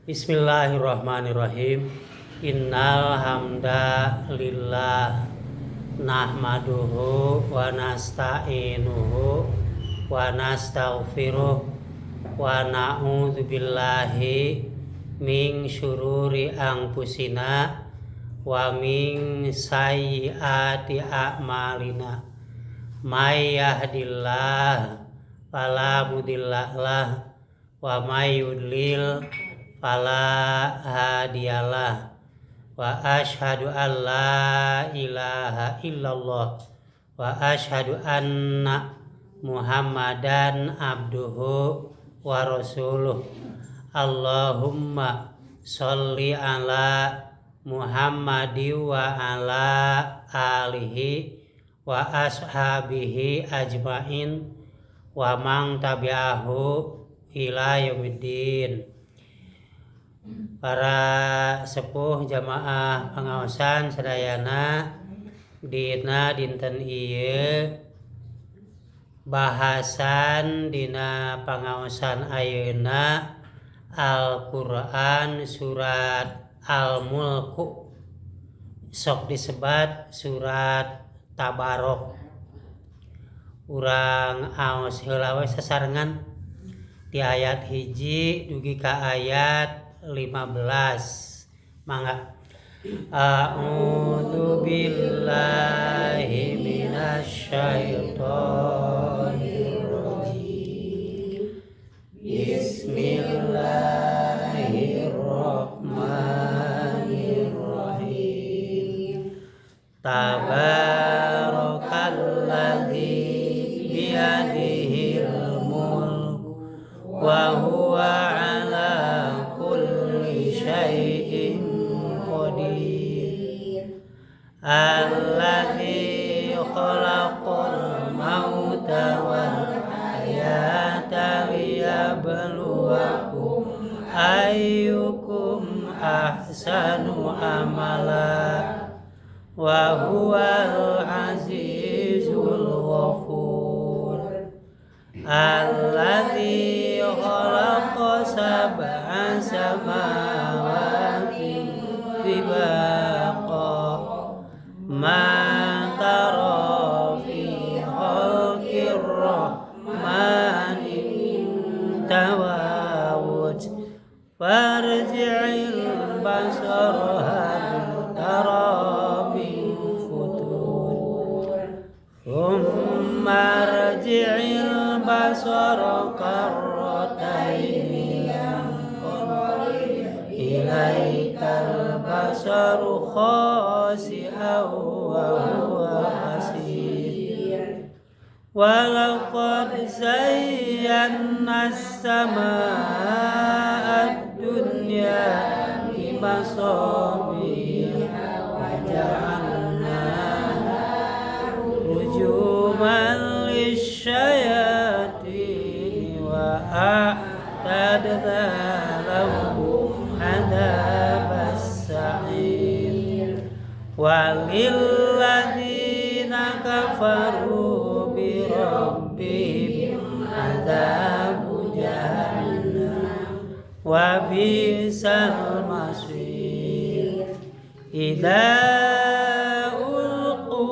Bismillahirrahmanirrahim. Innal hamda lillah nahmaduhu wa nasta'inuhu wa nastaghfiruh wa na'udzu billahi min syururi anfusina wa min sayyiati a'malina. May yahdillah fala mudhillalah wa may yudlil fala hadiyalah. Wa asyhadu an la ilaha illallah wa asyhadu anna Muhammadan abduhu wa rasuluh. Allahumma sholli ala Muhammadi wa ala alihi wa ashabihi ajmain wa man tabi'ahu ila yaumiddin. Para sepuh jamaah pengaosan sadayana, dina dinten ieu bahasan dina pangaosan ayeuna Al-Qur'an surat Al-Mulku, sok disebat surat Tabarok. Urang aos heula we sasarengan di ayat 1 dugi ka ayat 15. Mangga. A'udzu billahi minasyaitonir rajim. Bismillahirrahmanirrahim. Tabarakalladzi biyadihil mulk wa huwa ala kulli syai'in qadir. Alladzi khalaqal mauta wal hayata liyabluwakum ayyukum ahsanu amala wa huwal azizul ghafur. Alladzi khalaqa sab'a samawati tibaqa ma tara fi khalqir rahmani min tawawut farji'il basara hal tara min futur thumma rji'il basara karrataini yanqalib ilaikal basaru khasi'an wa huwa hasir. Walaqad zayyana as-samaa'a ad-dunya bimasabiha wa ja'alnaha rujuman lisyayatin wa a'tadna lahum 'adzabas sa'ir. Walilladzina kafaru bi rabbihim 'adzabu jahannam wa bi'sal masir. Idza ulqu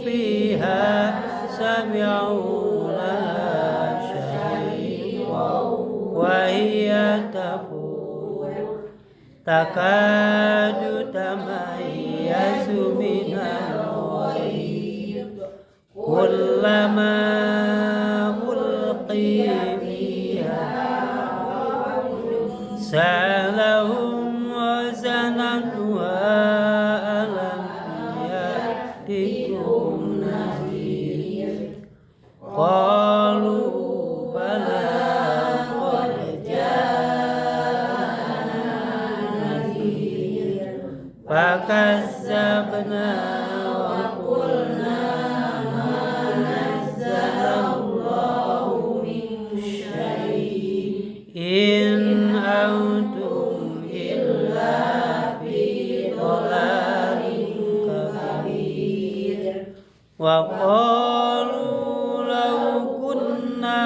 fiha sami'u laha syahiqan wa hiya tafur takadu tamayyazu minal ghaiz kullama ulqiya fiha sa'alahum wazanatuha alam ya'tikum nadhir qalu bala qad ja'ana nadhir fakazzabna wa qulna ma nazzalallahu min syai'in antum illa fi dhalalin kabir. Wa qalu law kunna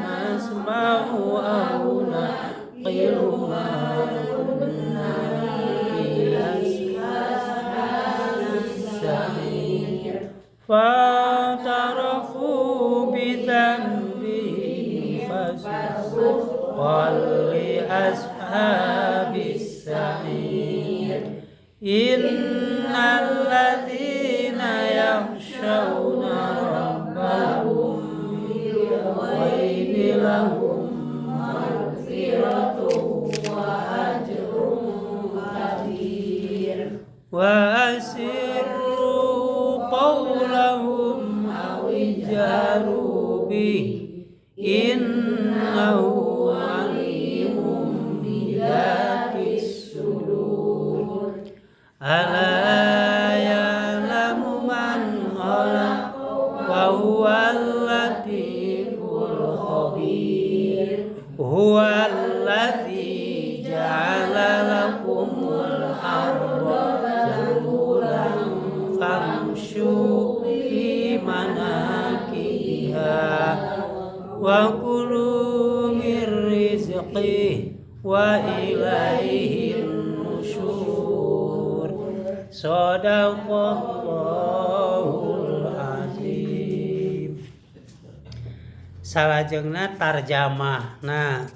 nasma'u aw na'qilu ma kunna li ashabis sa'ir. Fa'tarafu bi dzambihim fasuhqan li ashabis sa'ir. Innal ladzina yakhshawna rabbahum bil ghaibi lahum maghfiratun wa ajrun kabir. Wa asirru qawlahum aw ijharu bih innahu alimun bidzatis sudur. Ala ya'lamu man khalaq wa huwal latiful khabir. Huwal ladzi ja'ala lakumul arda zalulan famshu fi manakibiha wa kulu min rizqihi wa ilaihin nusyur. Shadaqallahul azim. Salajengna tarjamah. Nah,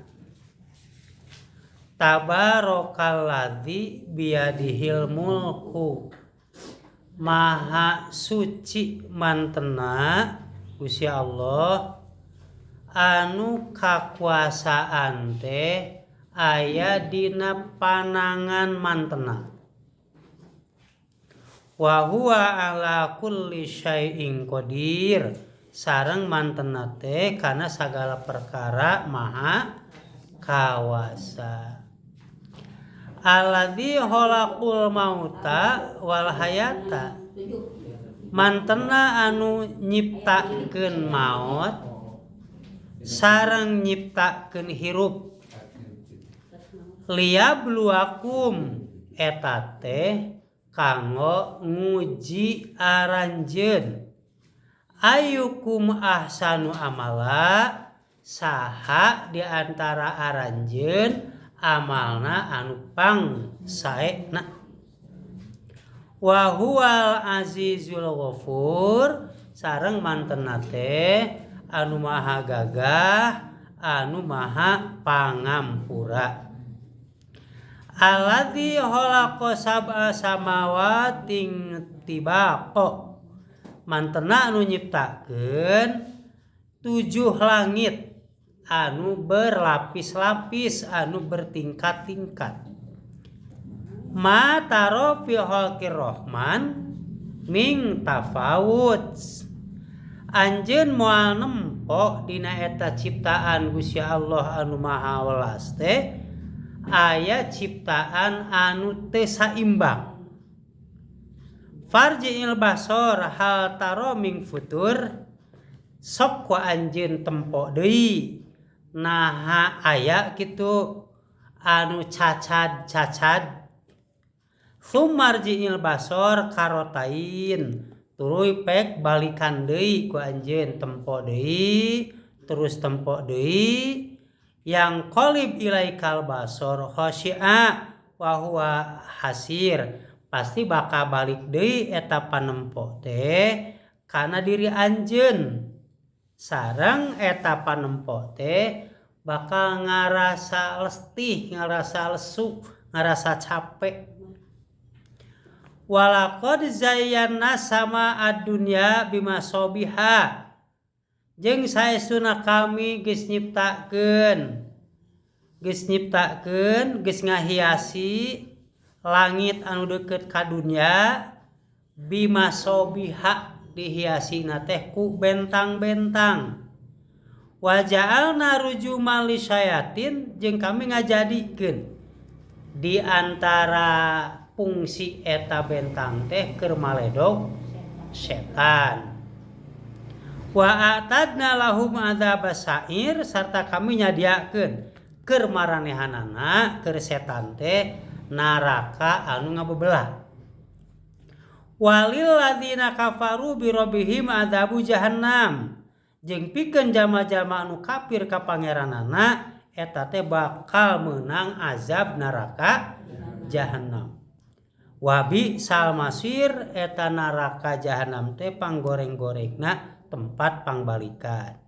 tabarakalladzi biyadihil mulku, maha suci mantena Gusti Allah anu kakuasaan teh aya dina panangan mantena. Wa huwa ala kulli syai'in qadir, sareng mantena teh kana sagala perkara maha kawasa. Alladzi khalaqul mauta wal hayata, mantena anu nyiptakeun maot sareng nyiptakeun hirup. Liyabluwakum eta teh kanggo nguji aranjeun. Ayyukum ahsanu amala, saha di antara aranjeun amalna anu pang saena. Wa huwal azizul ghafur, sareng mantena teh anu maha gagah anu maha pangampura. Alladzi khalaqa sab'a samawatin tibaqa, mantena anu nyiptakeun 7 langit anu berlapis-lapis anu bertingkat-tingkat. Ma taro fi khalqir rahman min tafawut, anjeun moal nempo dina eta ciptaan Gusti Allah anu maha welas teh aya ciptaan anu teu saimbang. Farji'il basor hal taro min futur, sok ku anjeun tempo deui naha aya kitu anu cacad-cacad. Sumarji'il basor karotain, tuluy pek balikan deui ku anjeun tempo deui, terus tempo deui. Yang qalib ilaikal basor khasyi'a wa huwa hasir, pasti bakal balik deui eta panempo teh kana diri anjeun. Sareng eta panempo teh bakal ngarasa lestih, ngarasa lesu, ngarasa capek. Walaqad zayyana sama ad-dunya bimasobiha, jeung saestuna kami geus nyiptakeun, geus ngahiasi langit anu deukeut ka dunya bimasobiha, dihiasina teh ku bentang-bentang. Wa ja'alna rujuman lisyayatin, jeung kami ngajadikeun di antara fungsi eta bentang teh keur maledog setan. Wa a'tadna lahum adzabas sa'ir, sarta kami nyadiakeun keur maranehanana keur setan teh neraka anu ngabebelah. Walil ladzina kafaru bi rabbihim adzabu jahannam, jeung pikeun jalma-jalma anu kafir ka pangeranana eta teh bakal meunang azab neraka jahanam. Wabi salmasir eta neraka jahanam teh panggoreng-gorengna tempat pangbalikan.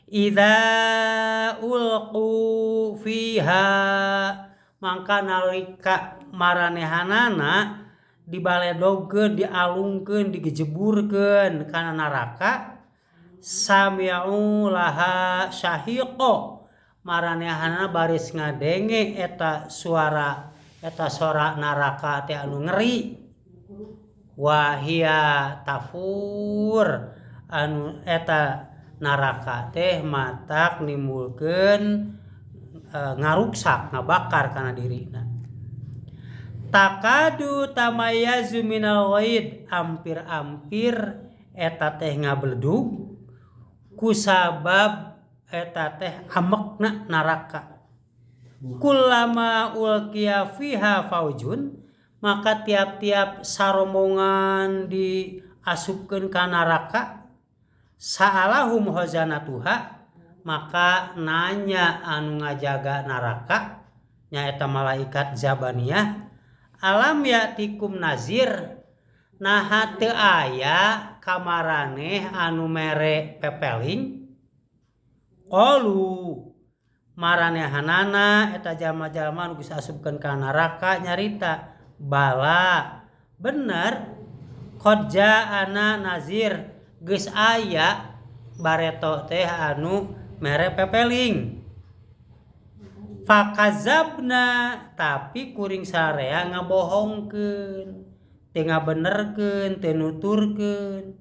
Idza ulqu fiha mangka nalika maranehanana dibaledogkeun, dialungkeun, digejeburkeun kana neraka, sami'u laha syahiqo maranehanana baris ngadenge eta suara eta sora neraka teh anu ngeri. Wahia tafur anu eta neraka teh matak nimbulkeun ngaruksak ngabakar kana dirina. Takadu tamayyazu minal ghaid ampir-ampir eta teh ngabledug kusabab eta teh amekna neraka. Kullama ulqiya fiha faujun maka tiap-tiap sarombongan diasupkeun ka neraka, sa'alahum khazanatuha maka nanya anu ngajaga neraka nyaeta malaikat Zabaniyah, alam ya'tikum nazir naha teu aya kamaraneh anu mere pepeling. Qalu maranehanana eta jalma-jalma nu geus asupkeun ka neraka nyarita bala bener qad ja'ana nazir geus aya bareto teh anu mere pepeling. Fakazabna tapi kuring sarea ngabohongkeun, teu ngabenerkeun, teu nuturkeun.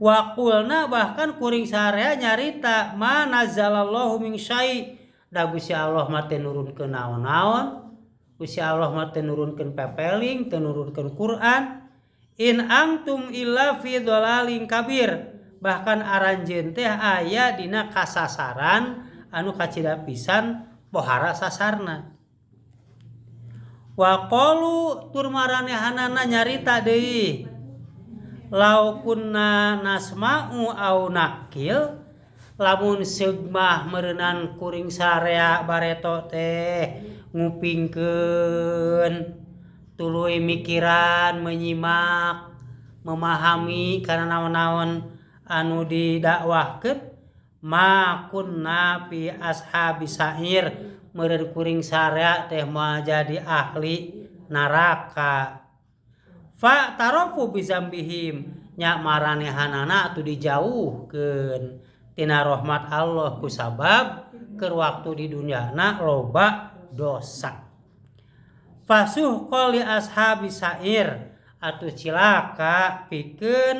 Wa qulna bahkan kuring sarea nyarita ma nazalallahu min syai da Gusti Allah mah teu nurunkeun naon-naon, Gusti Allah mah teu nurunkeun pepeling, teu nurunkeun Quran. In antum illa fi dhalalin kabir bahkan aranjeun teh aya dina kasasaran anu kacida pisan pohara sasarna. Wa qalu tur maranehanana nyarita deui lau kunna nasma'u au naqil lamun seugmah meureunan kuring sarea bareto teh ngupingkeun tuluy mikiran menyimak memahami kana naon-naon anu didakwahkeun ma kunna fi ashabi sa'ir meureun kuring sarea teh moal jadi ahli neraka. Fa tarafu bizambihim nya maranehanana atuh dijauhkeun tina rahmat Allah kusabab keur waktu di dunyana loba dosa. Fasuhqa li ashabi sa'ir atuh cilaka pikeun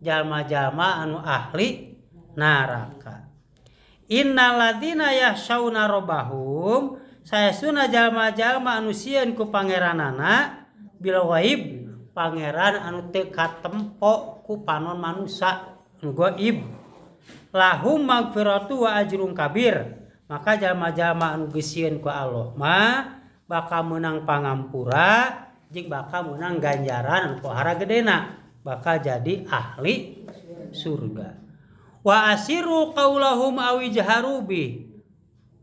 jalma-jalma anu ahli neraka. Innal ladzina yahsyauna rabbahum saesuna jalma-jalma anu sieun ku pangeranana bil ghaib pangeran anu teu katempo ku panon manusa anu gaib lahum magfiratu wa ajrun kabir maka jalma-jalma anu geus sieun ku Allah mah bakal meunang pangampura jeung bakal meunang ganjaran anu pohara gedena bakal jadi ahli surga. Wa asiru qaulahum awijharu bi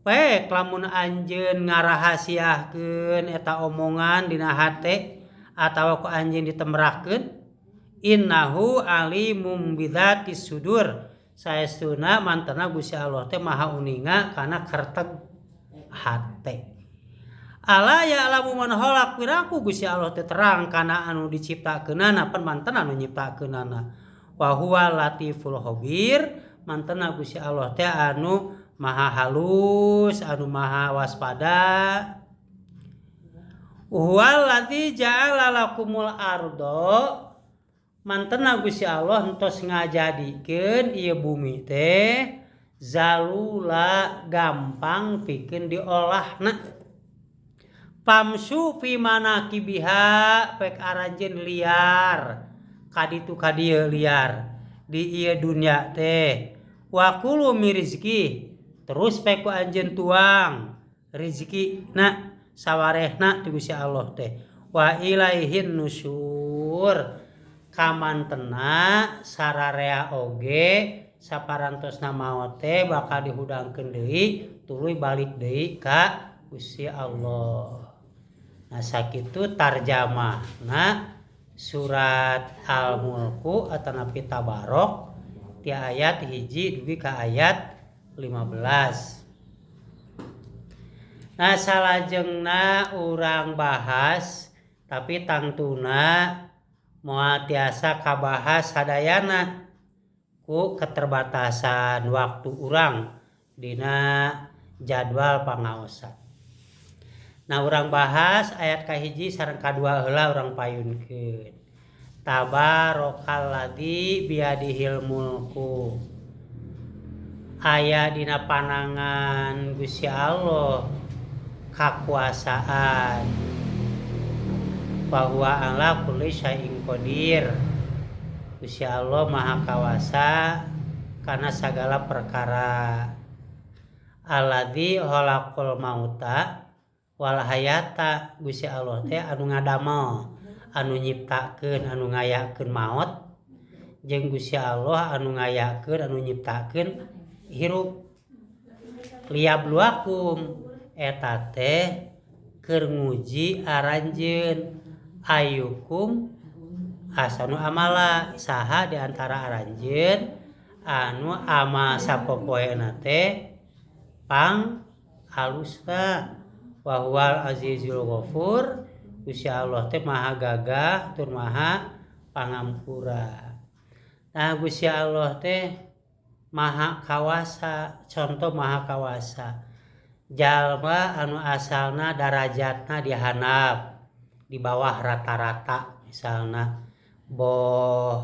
pek lamun anjeun ngarahasiahkeun eta omongan dina hate atawa ku anjeun ditemrahkeun innahu alimum bidzatis sudur saestuna mantena Gusti Allah teh maha uninga kana kerteg hate. Ala ya'lamu man khalaq piraku Gusti Allah teh terang kana anu diciptakeunana pan mantena anu nyiptakeunana. Wa huwa latiful khabir mantena Gusti Allah teh anu maha halus anu maha waspada. Huwa allazi ja'ala lakumul ardo mantena Gusti Allah entos ngajadikeun ieu bumi teh zalula gampang pikeun diolahna. Pamsu fi manakibiha pek aranjeun liar kaditu kadieu liar di ieu dunya teh. Wa kulu mirizki terus pek ku anjeun tuang rezeki na sawarehna ti Gusti Allah teh. Wa ilaihin nusyur kamantena sararea oge Saparantosna maot teh bakal dihudangkeun deui tuluy balik deui ka Gusti Allah. Nah sakitu tarjamahna surat Al-Mulku atanapi Tabarok ti ayat 1 dugi ka ayat 15. Nah salajengna urang bahas tapi tangtuna moal tiasa kabahas sadayana ku keterbatasan waktu urang dina jadwal pangaosan. Nah urang bahas ayat kahiji sareng kadua heula urang payunkeun. Tabarakalladzi biadihil mulku. Aya dina panangan Gusti Allah kakuasaan. Bahwa ala kulli syai'in qadir. Gusti Allah Maha Kawasa kana sagala perkara. Alladzi khalaqal mauta wal hayata. Gusti Allah teh anu ngadamel, anu nyiptakeun, anu ngayakeun maot, jeung Gusti Allah anu ngayakeun, anu nyiptakeun hirup. Liyabluwakum eta teh keur nguji aranjeun ayyukum ahsanu amala, saha di antara aranjeun anu amal sapopoena teh pang alusna. Wa huwal azizul ghafur. Gusti Allah teh maha gagah tur maha pangampura. Nah Gusti Allah teh maha kawasa, contoh maha kawasa jalma anu asalna darajatna dihandap di bawah rata-rata, misalna boh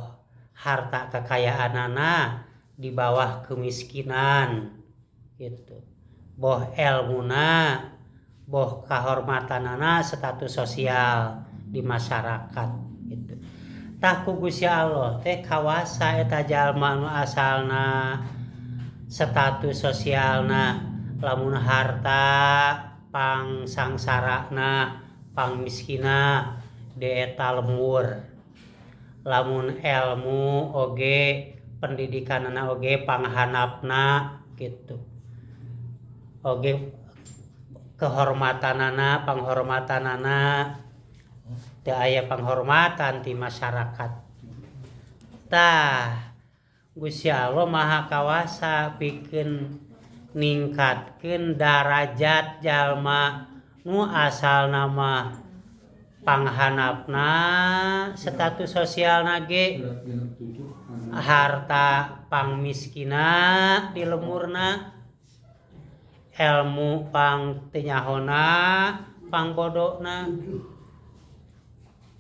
harta kekayaanana di bawah kemiskinan gitu, boh elmuna, boh kahormatanana, status sosial di masyarakat gitu. Tah ku Gusti Allah teh kawasa eta jalma anu asalna status sosialna lamun harta pangsangsarana pangmiskina di eta lembur, lamun ilmu oge pendidikanana oge panghanapna gitu, oge kehormatanana panghormatanana teu aya panghormatan ti masyarakat. Tah Gusti Allah Maha Kawasa pikeun ningkatkeun darajat jalma nu asalna mah panghanapna status sosialna ge harta pangmiskina di lemurna, ilmu pang teu nyahona pangbodona,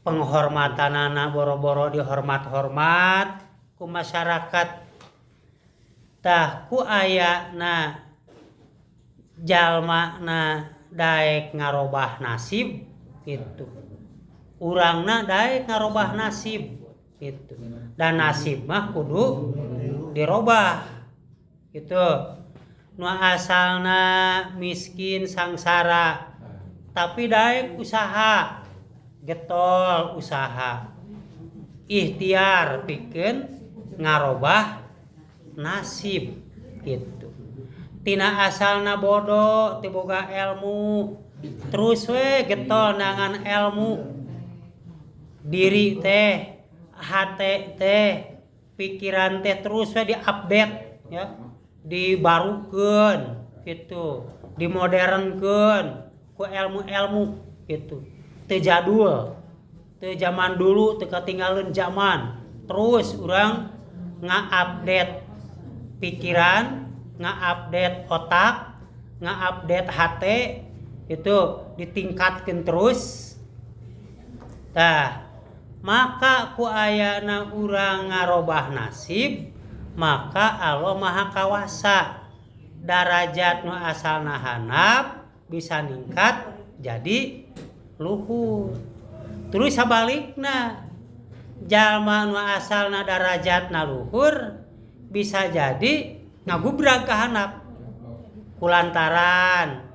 penghormatanana boro-boro dihormat-hormat ku masyarakat. Tah ku ayana jalmana daek ngarobah nasib gitu, urangna daek ngarobah nasib gitu, dan nasib mah kudu dirobah gitu. Nu asalna miskin sangsara tapi daek usaha, getol usaha, ikhtiar pikeun ngarobah nasib gitu. Tina asalna bodoh teu boga ilmu, terus we getol nangan ilmu, diri teh, hate teh, pikiran teh terus we diupdate ya, dibarukeun gitu, dimodernkeun ku ilmu-ilmu gitu. Teu jadul, teu zaman dulu, teu ketinggalan zaman. Terus urang nga-update pikiran, nga-update otak, nga-update hate itu ditingkatkeun terus. Tah, maka ku ayana urang ngarobah nasib, maka Allah Maha Kawasa darajat nu asalna handap bisa ningkat jadi luhur. Terus sabalikna jalma nu asalna darajatna luhur bisa jadi ngagubrag ka handap kulantaran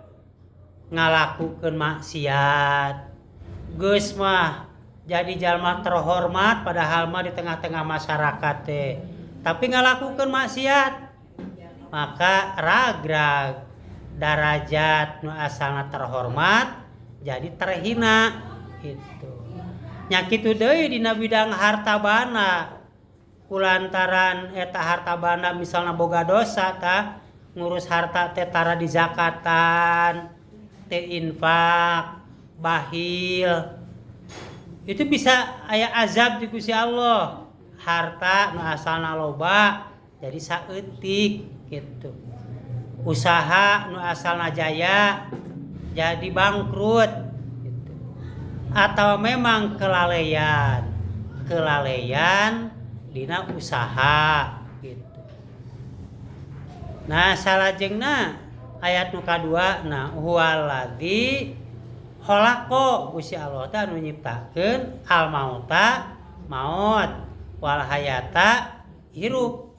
ngalakukeun maksiat. Geus mah jadi jalma terhormat padahal mah di tengah-tengah masyarakat teh Tapi ngalakukeun maksiat maka ragrag darajat nu asalna terhormat jadi terhina gitu. Nya kitu deui dina bidang harta banda kulantaran eta harta banda misalna boga dosa tah ngurus harta teh tara dizakatan, teu infak, bahil. Itu bisa aya azab di Gusti Allah. Harta nu asalna loba jadi saeutik gitu. Usaha nu asalna jaya jadi bangkrut gitu. Atau memang kelalaian, kelalaian dina usaha gitu. Nah salajengna ayat nu kadua nah huwallazi khalaqa Gusti Allah teh anu nyiptakeun al mauta maut wal hayata hirup.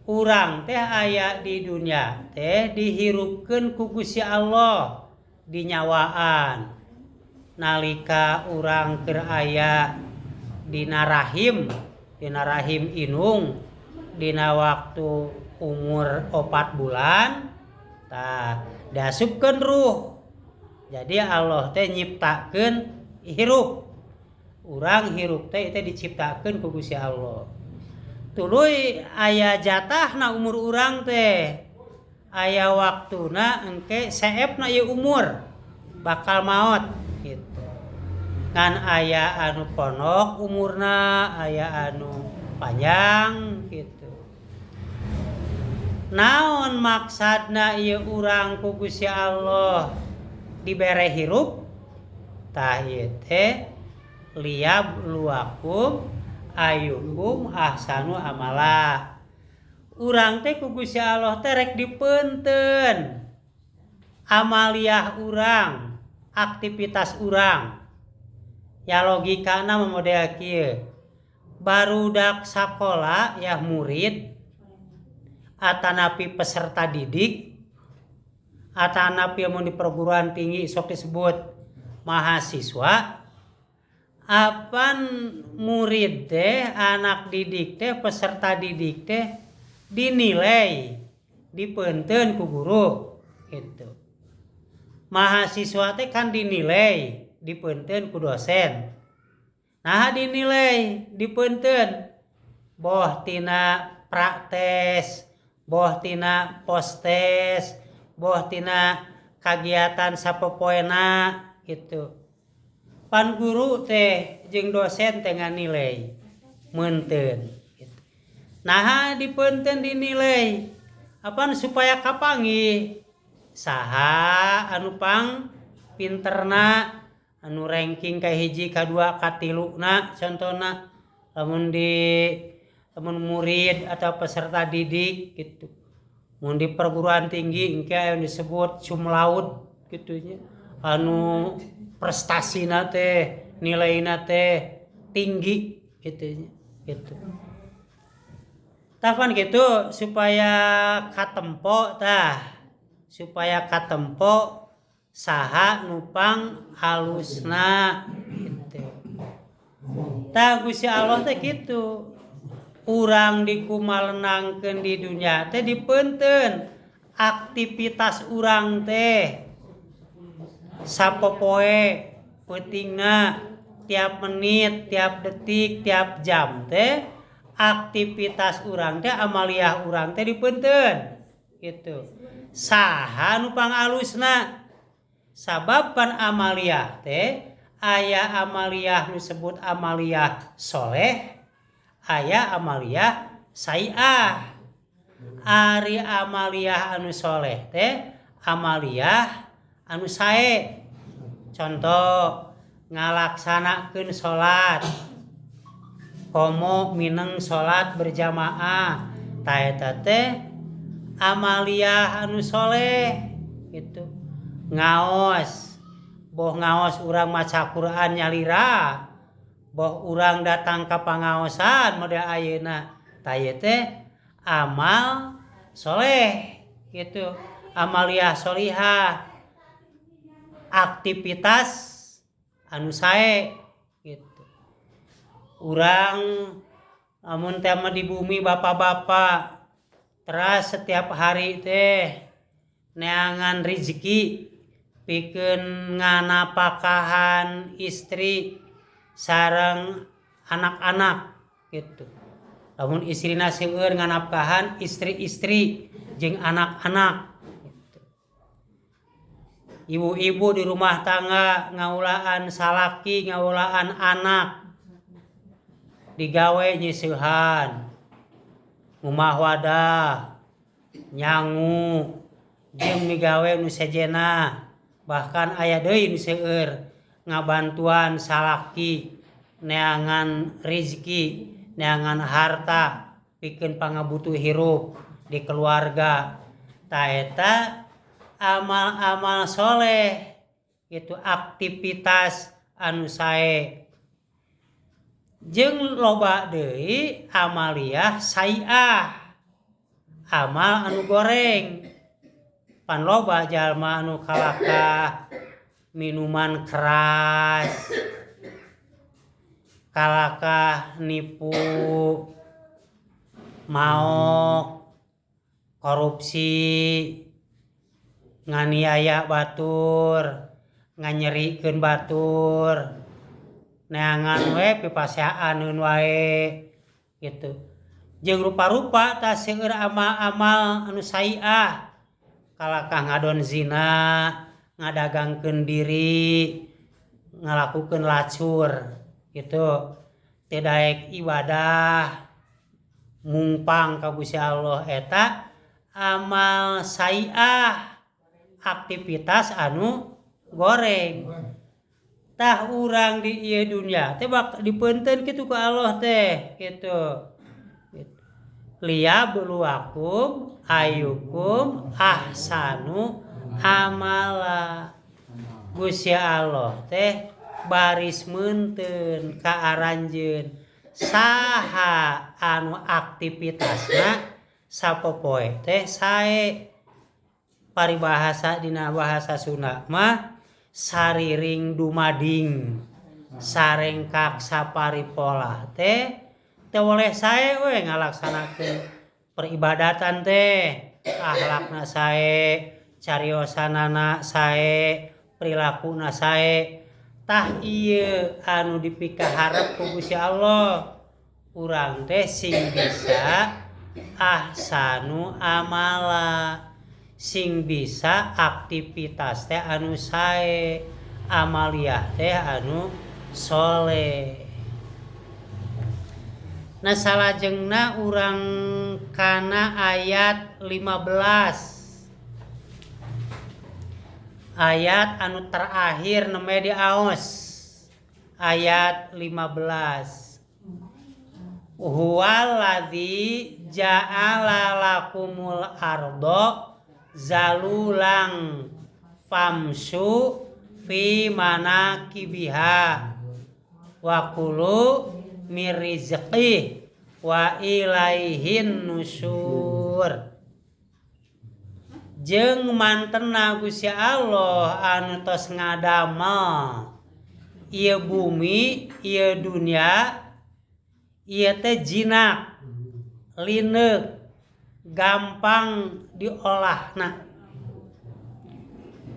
Urang teh aya di dunia teh dihirupkeun ku Gusti Allah dinyawaan. Nalika urang keur aya dina rahim, dina rahim inung dina waktu umur 4 bulan tah diasupkeun ruh. Jadi Allah teh nyiptakeun hirup. Urang hirup teh teh diciptakeun ku Gusti Allah. Tuluy aya jatahna umur urang teh. Aya waktuna engke seepna ieu umur bakal maot gitu. Ngan aya anu pondok umurna, aya anu panjang gitu. Naon maksadna ieu urang ku Gusti Allah dibere hirup? Tah ieu teh liyabluwakum ayyukum ahsanu amala. Urang teh ku Gusti Allah teh rek dipeunteun amaliah urang, aktivitas urang. Ya logikana mah model kieu. Barudak sakola ya murid atanapi peserta didik atanapi mun di perguruan tinggi sok disebut mahasiswa. Apan murid teh, anak didik teh, peserta didik teh dinilai, dipeunteun ku guru gitu. Mahasiswa teh kan dinilai, dipeunteun ku dosen. Nah dinilai, dipeunteun boh tina praktes, boh tina postes, boh tina kagiatan sapopoena gitu. Pan guru teh jeung dosen teh nganilai meunteun gitu. Naha dipeunteun dinilai apan supaya kapanggih saha anu pang pinterna, anu ranking ka hiji ka dua ka tiluna contona lamun di lamun murid atau peserta didik gitu. Mun di perguruan tinggi engke aya disebut cum laude gitu nya, anu prestasina teh nilaina teh tinggi gitu nya gitu. Tah pan gitu supaya katempo tah, supaya katempo saha nupang halusna gitu. Tah Gusti Allah teh kitu. Urang dikumalenangkeun di dunia teh dipeunteun aktivitas urang teh sapopoe peutingna tiap menit, tiap detik, tiap jam teh aktivitas urang teh amaliah urang teh dipeunteun gitu. Saha nu pangalusna? Sabab pan amaliah teh aya amaliah nu disebut amaliah soleh, aya amaliah saiah. Ari amaliah anu soleh teh amaliah anu sae. Contoh ngalaksanakeun salat, komo mineng salat berjamaah, ta eta teh amaliah anu soleh gitu. Ngaos, boh ngaos urang maca Quran nyalira, boh urang datang ka pangaosan model ayeuna, ta ieu teh amal soleh gitu, amaliah solihah, aktivitas anu sae gitu. Urang Lamun teh mah di bumi bapak-bapak teras setiap hari teh neangan rezeki pikeun nganapakahan istri sareng anak-anak gitu. Lamun istrina seueur nganapkahan istri-istri jeung anak-anak gitu. Ibu-ibu di rumah tangga ngaulaan salaki, ngaulaan anak, digawe nyiseuhan, ngumah wadah, nyangu, jeung migawe nu sejenna, bahkan aya deui nu seueur ngabantuan salaki neangan rezeki, neangan harta pikeun pangabutuh hirup di keluarga. Ta eta amal-amal soleh itu aktivitas anu sae. Jeung loba deui amaliyah saiah, amal anu goreng. Pan loba jalma anu kalakah minuman keras, kalakah nipu, maok, korupsi, nganiaya batur, nganyerikeun batur, neangan we pipaseaneun wae gitu. Jeung rupa-rupa tah seueur amal-amal anu saiah, kalakah ngadon zina, ngadagangkeun diri, ngalakukeun lacur gitu. Teu daek ibadah, mungpang ka Gusti Allah, eta amal saiah, aktivitas anu goreng. Tah urang di ieu dunya teh bak dipeunteun kitu ku Allah teh gitu. Liyabluwakum ayyukum ahsanu amala. Gusti Allah teh baris meunteun ka aranjeun saha anu aktivitasna sapopoe teh sae. Paribahasa dina bahasa Sunda mah sariring dumading sarengkak saparipolah teh teu boleh sae we ngalaksanakeun peribadatan teh, akhlakna sae, cariosanana sae, perilakuna sae. Tah ieu anu dipikaharep ku Gusti Allah, urang teh sing bisa ahsanu amala, sing bisa aktivitas teh anu sae, amaliyah teh anu soleh. Nah salajengna urang kana ayat 15, ayat anu terakhir nembe diaos, ayat 15. Huwallazi ja'ala lakumul ardo zalulang famsu fi manakibiha wa kulu mir rizqih wa ilaihin nusur. Jeung mantena Gusti Allah anu tos ngadamel ieu bumi, ieu dunya, ieu teh jinak, lineuk, gampang diolahna.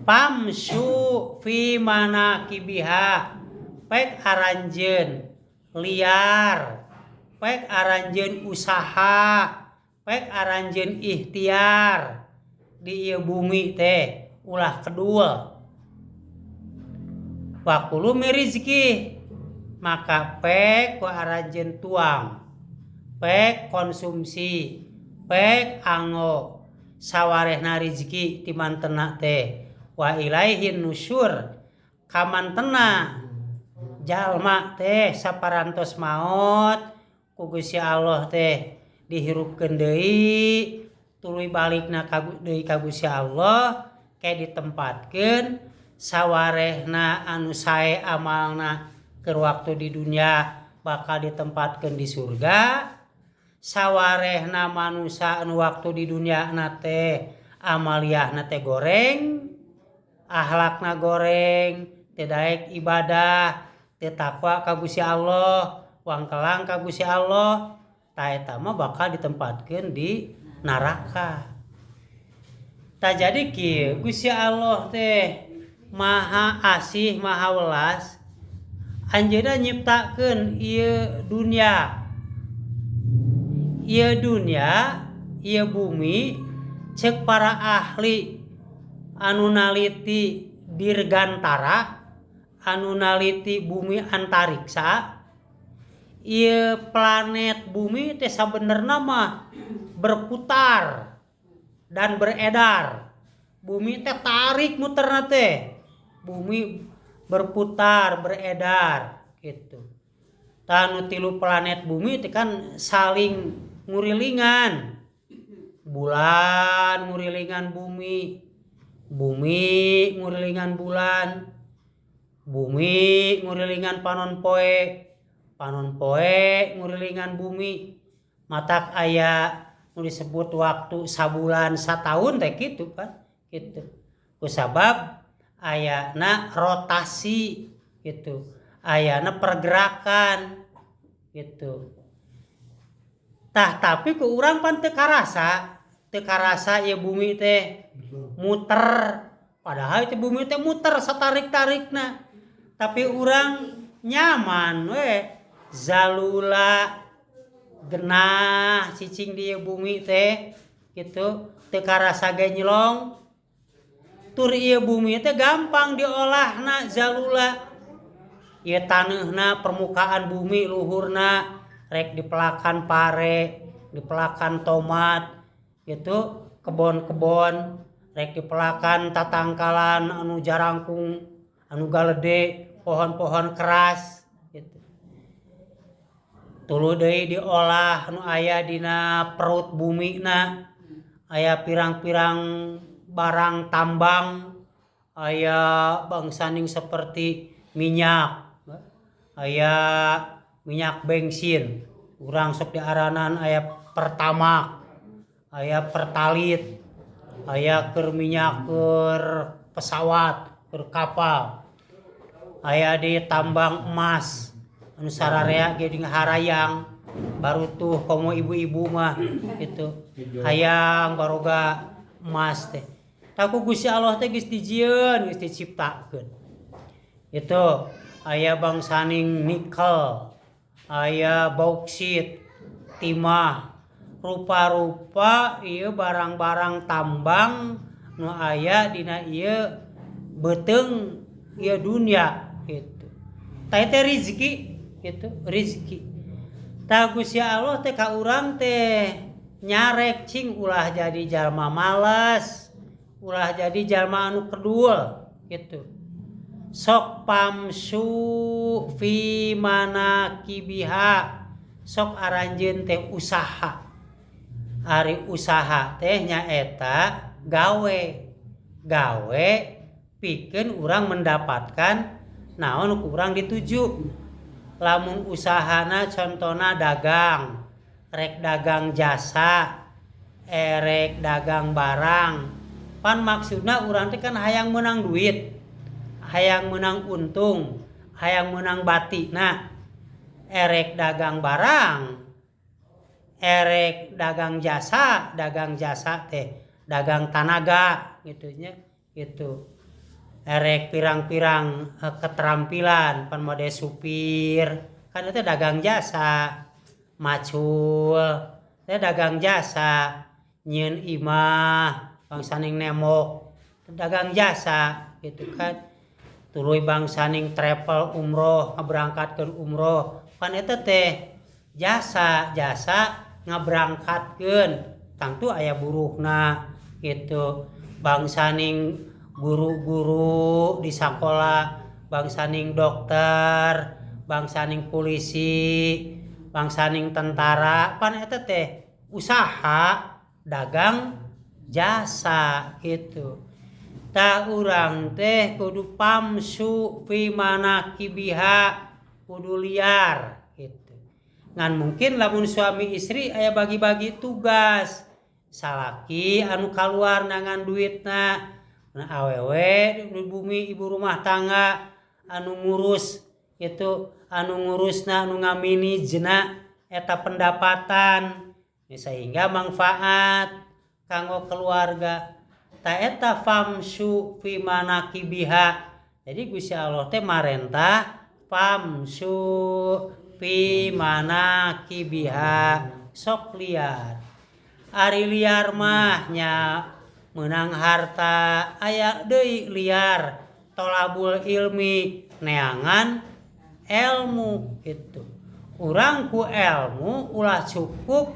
Pamsu fi manakibiha, pek aranjeun liar, pek aranjeun usaha, pek aranjeun ikhtiar di ieu bumi teh ulah kedua. Wa kulu mirizki, maka pek ku aranjeun tuang, pek konsumsi, pek anggo sawarehna rezeki ti mantena teh. Wa ilaihin nusur, kamantena jalma teh saparantos maot ku Gusti Allah teh dihirupkeun deui, tuluy balikna deui ka Gusti Allah, ke ditempatkeun sawarehna anu sae amalna keur waktu di dunia bakal ditempatkeun di surga. Sawarehna manusa anu waktu di dunia na teh amaliyahna teh goreng, akhlakna goreng, teu daek ibadah, teu takwa ka Gusti Allah, wangkelang ka Gusti Allah, Tah eta mah bakal ditempatkeun di neraka. Tah jadi kieu, Gusti Allah teh Maha Asih, Maha Welas. Anjeunna nyiptakeun ieu dunia. Ieu dunia, ieu bumi, cek para ahli anu naliti dirgantara, anu naliti bumi antariksa, ieu planet bumi teh sabenerna mah berputar dan beredar. Bumi teh tarik muterna teh. Bumi berputar, beredar gitu. Tah nu tilu planet bumi teh kan saling ngurilingan. Bulan ngurilingan bumi, bumi ngurilingan bulan, bumi ngurilingan panon poe, panon poe ngurilingan bumi. Matak aya nu disebut waktu sabulan sataun teh kitu kan gitu. Kusabab ayana rotasi gitu, ayana pergerakan gitu. Tah tapi ku urang pan teu karasa, teu karasa ieu bumi teh muter, padahal itu bumi teh muter satarik-tarikna. Tapi urang nyaman we, zalula genah cicing di ieu bumi teh gitu, teu karasa ge nyelong. Tur ieu bumi teh gampang diolahna zalula. Ieu taneuhna permukaan bumi luhurna rek dipelakan pare, dipelakan tomat gitu, kebon-kebon, rek dipelakan tatangkalan anu jarangkung, anu galede, pohon-pohon keras gitu. Tuluy deui diolah nu aya dina perut bumina, aya pirang-pirang barang tambang, aya bangsaning seperti minyak, aya minyak bensin, urang sok diaranan aya Pertamax, aya Pertalite, aya keur minyak keur pesawat, keur kapal, aya di tambang emas anu sararea ge harayang barutuh komo ibu-ibu mah gitu, hayang baroga emas teh. Tah ku Gusti Allah teh geus dijieun, geus diciptakeun. Itu aya bangsaning nikel, aya bauksit, timah, rupa-rupa ieu barang-barang tambang nu aya dina ieu beuteung ieu dunia gitu. Tah teh rezeki gitu, rezeki. Tah Gusti Allah teh ka urang teh nyarek cing ulah jadi jalma malas, ulah jadi jalma anu kedul gitu. Sok famsyu fi manakibiha, sok aranjeun teh usaha. Ari usaha teh nyaeta gawe, gawe pikeun urang mendapatkan naon ku urang dituju. Lamun usahana contona dagang, rek dagang jasa, erek dagang barang, pan maksudna urang teh kan hayang meunang duit, hayang meunang untung, hayang meunang bati. Nah, erek dagang barang, erek dagang jasa, dagang jasa teh dagang tanaga gitu nya, gitu. Erek pirang-pirang keterampilan pan mode supir kan itu dagang jasa, macul teh dagang jasa, nyieun imah bangsaning nemok dagang jasa gitu kan. Tuluy bangsaning travel umroh, ngaberangkatkeun umroh pan eta teh jasa, jasa ngaberangkatkeun tangtu aya buruhna gitu. Bangsaning guru-guru di sakola, bangsaning dokter, bangsaning polisi, bangsaning tentara, pan eta teh usaha dagang jasa gitu. Tah urang teh kudu famsyu fi manakibiha, kudu liar gitu. Ngan mungkin lamun suami istri aya bagi-bagi tugas, salaki anu kaluar nangan duitna, nah awewe di bumi ibu rumah tangga anu ngurus itu, anu ngurusna, anu ngaminijna eta pendapatan sehingga manfaat kanggo keluarga. Ta eta famsyu fi manakibiha. Jadi Gusti Allah teh marentah famsyu fi manakibiha, sok liar. Ari liar mah nya meunang harta, aya deui liar tolabul ilmi, neangan ilmu gitu. Urang ku ilmu ulah cukup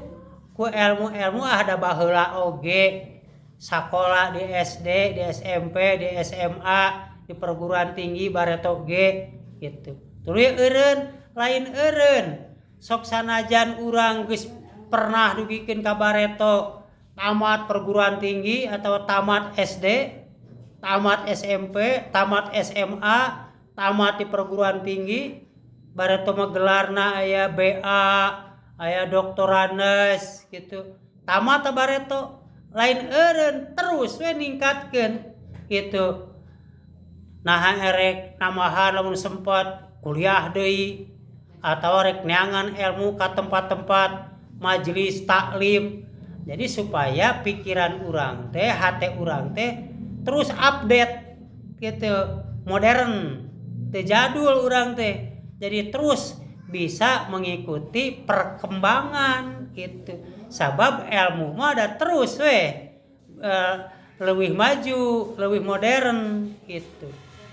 ku ilmu-ilmu ada baheula oge sakola di SD, di SMP, di SMA, di perguruan tinggi bareto ge gitu. Tuluy eureun, lain eureun. Sok sanajan urang geus pernah dugikeun ka bareto tamat perguruan tinggi atau tamat SD, tamat SMP, tamat SMA, tamat di perguruan tinggi, bareto mah gelarna aya BA, aya doktorandes gitu. Tamat bareto lain eureun, terus we ningkatkeun gitu. Nah erek nambahan lamun sempat kuliah deui atau rek neangan ilmu ka tempat-tempat majelis taklim. Jadi supaya pikiran urang teh, hate urang teh terus update gitu, modern, teu jadul urang teh. Jadi terus bisa mengikuti perkembangan gitu. Sabab ilmu mah ada terus weh lebih maju, lebih modern gitu.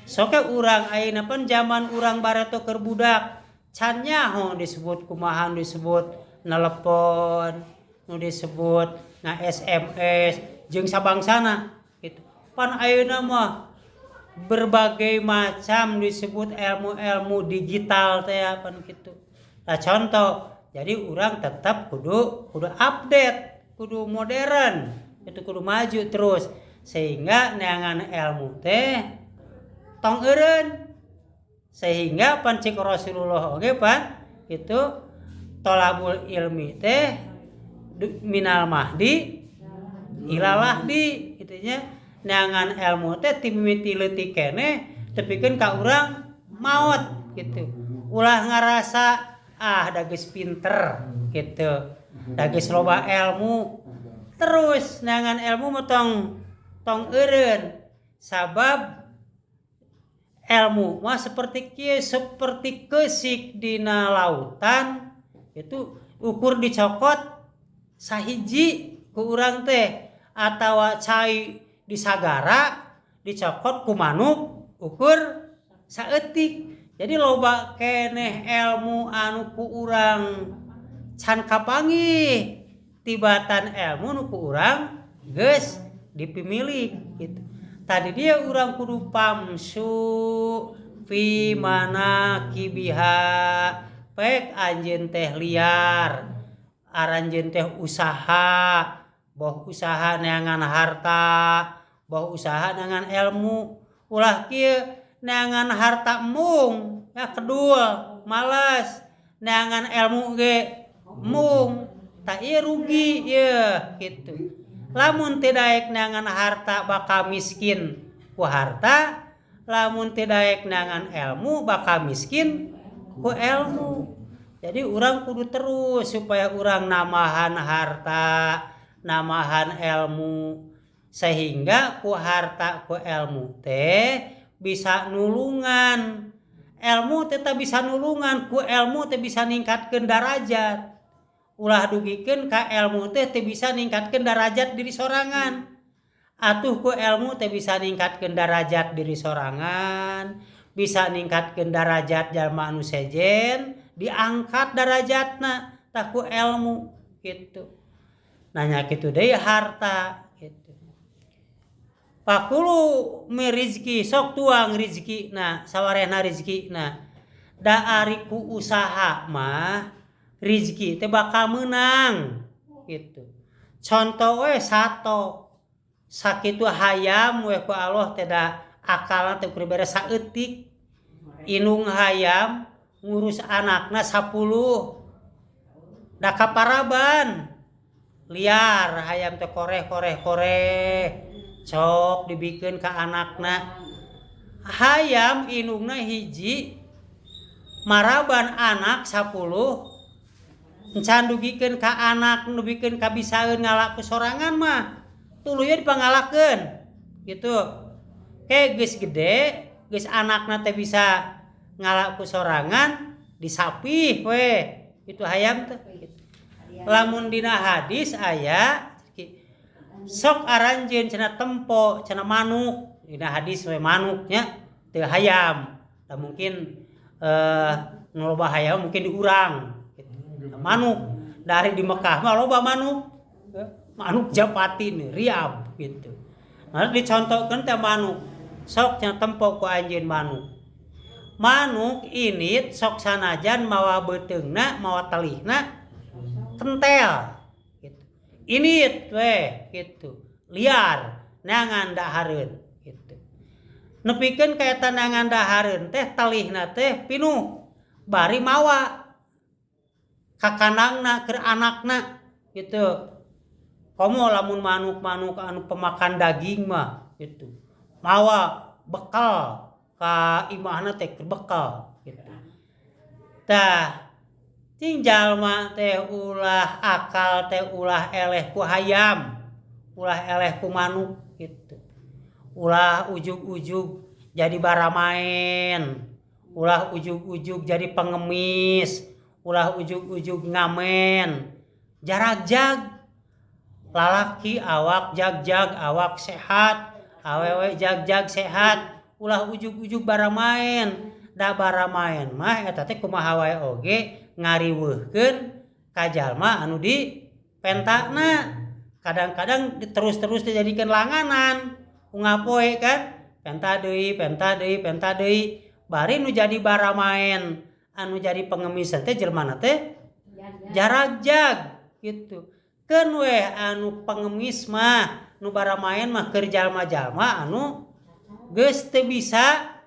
Soke urang ayeuna pan zaman urang bareto keur budak can nyaho disebut kumaha, disebut nelepon, nu disebut na SMS jeung sabangsana gitu. Pan ayeuna mah berbagai macam disebut ilmu-ilmu digital teh pan gitu. Nah contoh, jadi urang tetap kudu kudu update, kudu modern, itu kudu maju terus sehingga neangan ilmu teh tong eureun. Sehingga pan cik Rasulullah oge pan itu tolabul ilmi teh minal mahdi ilalahdi itunya, neangan ilmu teh ti mimiti leutik keneh tepikeun ka urang maot gitu. Ulah ngarasa ah da geus pinter gitu, da geus loba ilmu, terus neangan ilmu mah tong tong eureun. Sabab ilmu mah seperti kieu, seperti keusik dina lautan itu ukur dicokot sahiji ku urang teh, atawa cai di sagara dicokot ku manuk ukur saeutik. Jadi loba keneh ilmu anu ku urang can kapanggih tibatan ilmu nu ku urang geus dipimilik gitu. Tadi dia urang kudu pamsu fi manakibiha, pek anjeun teh liar, aranjeun teh usaha, boh usaha neangan harta, boh usaha neangan ilmu. Ulah kieu neangan harta mung ya kedul malas, neangan ilmu ge mung, tak ieu rugi ieu gitu. Lamun teu daek neangan harta bakal miskin ku harta, lamun teu daek neangan ilmu bakal miskin ku ilmu. Jadi urang kudu terus supaya urang nambahan harta, nambahan ilmu, sehingga ku harta ku ilmu teh bisa nulungan. Ilmu teh bisa nulungan, ku ilmu teh bisa ningkatkeun darajat. Ulah dugikeun ka ilmu teh teu bisa ningkatkeun darajat diri sorangan. Atuh ku ilmu teh bisa ningkatkeun darajat diri sorangan, bisa ningkatkeun darajat jalma anu sejen, diangkat darajatna tah ku ilmu gitu. Nanya kitu deui harta gitu. Pakulu mi rizki, sok tuang rizkina, sawarehna rizkina. Da ari ku usaha mah rizki teh bakal meunang gitu. Contoh we sato sakitu hayam we ku Allah teh da akalna teh kudu beres saeutik. Indung hayam ngurus anakna 10 da kaparaban liar hayam teh koreh koreh koreh cok dibikeun ka anakna. Hayam indungna hiji maraban anak 10 Encan dugikeun ka anak dugikeun ka bisaeun ngala ku sorangan mah tuluy dipangalakeun gitu. Ke geus gede geus anakna teh bisa ngala ku sorangan disapih we itu hayam teh. Lamun dina hadis aya sok aranjeun cenah tempo cenah manuk dina hadis we manuknya teu hayam. Da mungkin nu loba hayam mungkin di urang gitu. Manuk dari di Mekah mah loba manuk. Manuk japati nih riab gitu. Nah dicontohkeun teh manuk. Sok cenah tempo ku anjeun manuk. Manuk ini sok sanajan mawa beuteungna mawa telihna kentel gitu. Ini we gitu. Liar neangan dahareun gitu. Nepikeun ka eta neangan dahareun teh telihna teh pinuh bari mawa ka kandangna keur anakna gitu. Komo lamun manuk-manuk anu pemakan daging mah gitu. Mawa bekal ka imahna teh keur bekal gitu. Tah cing jalma teh ulah akal teh ulah eleh ku hayam, ulah eleh ku manuk gitu. Ulah ujug-ujug jadi baramaen, ulah ujug-ujug jadi pengemis, ulah ujug-ujug ngamen. Jarak-jag lalaki awak jag-jag awak sehat, awewe jag-jag sehat, ulah ujug-ujug baramaen. Da baramaen mah eta teh kumaha wae oge ngariweuhkeun ka jalma anu di pentakna. Kadang-kadang terus-terus dijadikeun langanan unggal poe kan, penta deui, penta deui, penta deui, bari nu jadi baramaen anu jadi pengemis teh jelmana teh jarak-jag gitu. Keun weh anu pengemis mah nu baramaen mah keur jalma-jalma anu geus teu bisa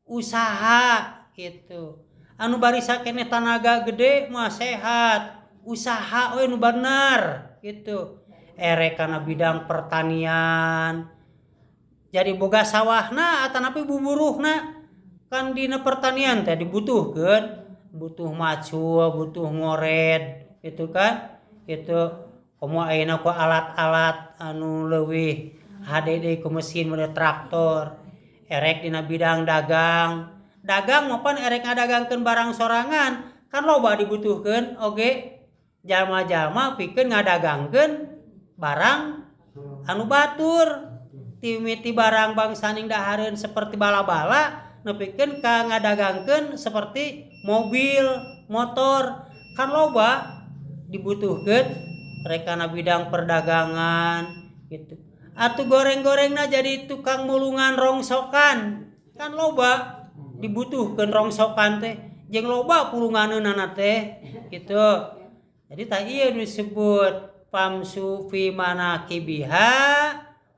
usaha gitu. Anu barisa keneh tanaga gede mah sehat, usaha we nu bener gitu. Erek kana bidang pertanian. Jadi boga sawahna atanapi buburuhna kan dina pertanian teh dibutuhkeun, butuh macul, butuh ngored gitu kan. Gitu. Komo ayeuna ku alat-alat anu leuwih hade deui ku mesin model traktor. Erek dina bidang dagang. Dagang mah pan erek ngadagangkeun barang sorangan kan loba dibutuhkeun oge. Jalma-jalma pikeun ngadagangkeun barang anu batur. Timiti barang bangsaning dahareun seperti bala-bala nepikeun ka ngadagangkeun seperti mobil, motor kan loba dibutuhkeun rekana bidang perdagangan gitu. Atuh goreng-gorengna jadi tukang mulungan rongsokan kan loba dibutuhkeun rongsokan teh jeung loba pulunganeunana teh gitu. Jadi tah ieu disebut famsu fi manakibiha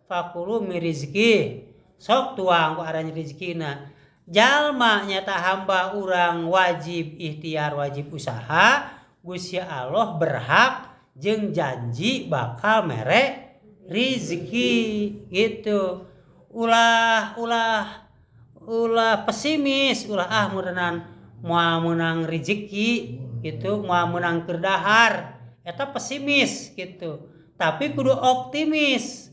fakulu mirizki. Sok tuang ku aran rezekina. Jalma nyata hamba urang wajib ikhtiar wajib usaha, Gusti Allah berhak jeung janji bakal mere rizki gitu. Ulah ulah ulah pesimis, ulah ah meureunnan moal meunang rezeki gitu, moal meunang keur dahar. Eta pesimis gitu. Tapi kudu optimis.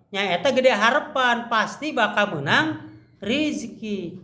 Nya eta gede harapan pasti bakal meunang rezeki.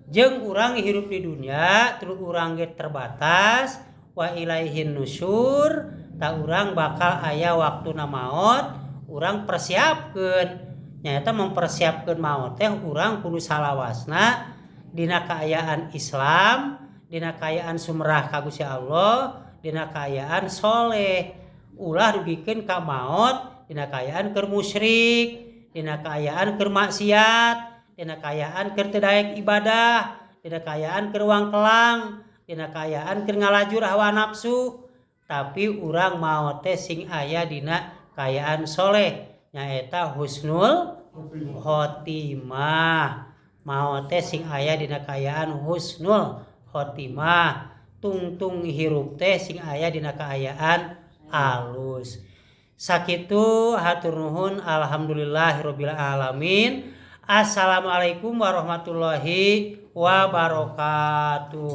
Jeung urang hirup di dunia, terus urang ge terbatas, wa ilaihin nusyur, ta urang bakal aya waktuna maot, urang persiapkeun. Nya eta mempersiapkeun maot teh urang kudu salawasna dina kaayaan Islam, dina kaayaan sumrah ka Gusti Allah, dina kaayaan soleh. Ulah dugikeun ka maot dina kaayaan keur musyrik, dina kaayaan keur maksiat, dina kaayaan keur teu daek ibadah, dina kaayaan keur wangkelang, dina kaayaan keur ngalajur hawa nafsu. Tapi urang maot teh sing aya dina kaayaan soleh, nyaeta husnul khotimah. Maot teh sing aya dina kaayaan husnul khotimah. Tungtung hirup teh sing aya dina kaayaan alus. Sakitu hatur nuhun, alhamdulillahirabbil alamin. Assalamualaikum warahmatullahi wabarakatuh.